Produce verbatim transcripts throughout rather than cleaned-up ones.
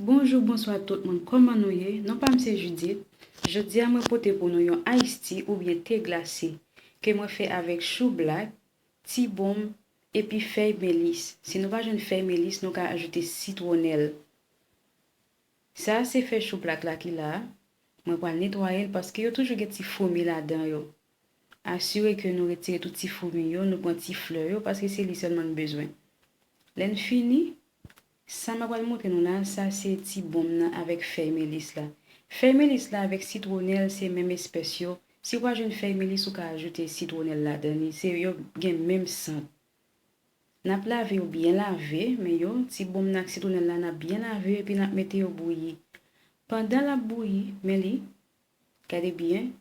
Bonjou, bonswa tout moun, kòman nou ye? Non pa m se Judith. Jodi a mwen pote pou nou yon iced tea oubyen te glase ke mwen fè avèk chou blak, ti bonm, epi fèy melis. Si nou pa jwenn fèy melis, nou ka ajoute sitwonèl. Sa se fèy chou blak la ki la a. Mwen pral netwaye l paske yo toujou gen ti foumi ladan yo. Asire ke nou retire tout ti foumi yo, nou pran ti flè yo paske se li sèlman n bezwen. Lè n fini, sa m ap pral montre nou la, sa se ti bonm nan avèk fèy melis la. Fèy melis la avèk sitwonèl se menm espès yo. Si w pa jwenn fèy melis, ou ka ajoute sitwonèl ladan li. Se yo gen menm sant. N ap lave yo byen lave, men yo, ti bonm nan ak sitwonèl la, n ap byen lave yo epi n ap mete yo bouyi. Pandan l ap bouyi, men li, gade byen,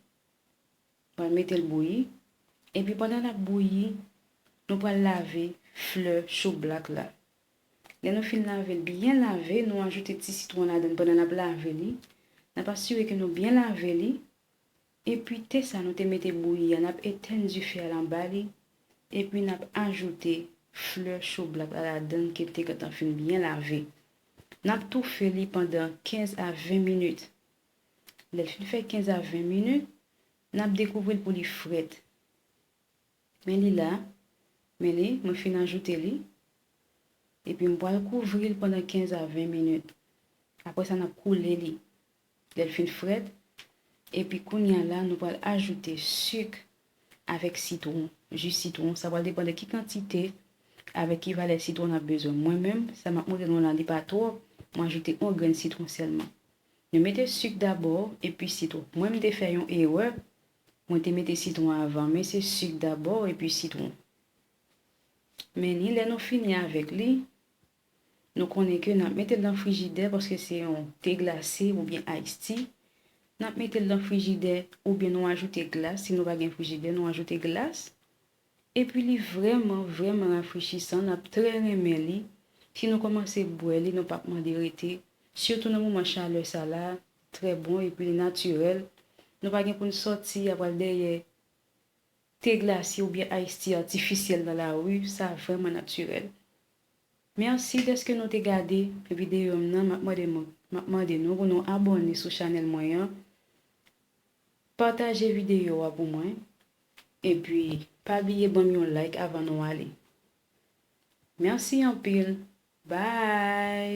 pral mete l bouyi. Epi pandan l ap bouyi, nou pral lave flè chou blak la. Lè nou fin lave l byen lave, nou ajoute ti sitwon ladan l pandan n ap lave li. N ap asire ke nou byen lave li. Epi te sa nou te mete bouyi a, n ap etenn dife a l anba li. Epi n ap ajoute flè chou blak la ladan l ke n te gentan fin byen lave. N ap toufe li pandan kenz a ven minit. Lè l fin fè kenz a ven minit, n ap dekouvri l pou li frèt. Men li la, men li, mwen fin ajoute li. Epi m pral kouvri l pandan kenz a ven minit. Apre sa, n ap koule li. Lè l fin frèt, epi kounye a la, nou pral ajoute sik avèk sitwon, ji sitwon. Sa pral depann de ki kantite avèk ki valè sitwon n ap bezwen. Mwen menm, sa m ap montre nou la, li pa twòp, mwen ajoute yon grenn sitwon sèlman. Nou mete sik dabò, epi sitwon. Mwen, m te fè yon erè, mwen te mete sitwon avan, men se sik dabò, epi sitwon. Men ni lè nou fini avèk li, nou konnen ke n ap mete l nan frijidè paske se yon te glase oubyen iced tea. N ap mete l nan frijidè oubyen nou ajoute glas. Si nou pa gen frijidè, nou ajoute glas. Epi li vrèman, vrèman rafrechisan. N ap trè renmen li. Si nou kòmanse bwè li, nou p ap mande rete. Sitou nan moman chalè sa la, trè bon epi li natirèl. Nou pa gen pou n sòti al pral dèyè te glase oubyen iced tea atifisyèl nan lari, sa vrèman natirèl. Mèsi dèske nou te gade videyo m nan, m ap mande, m ap mande nou pou nou abòne sou chanèl mwen an, pataje videyo a pou mwen, epi pa bliye ban m yon like avan nou ale. Mèsi anpil. Bye!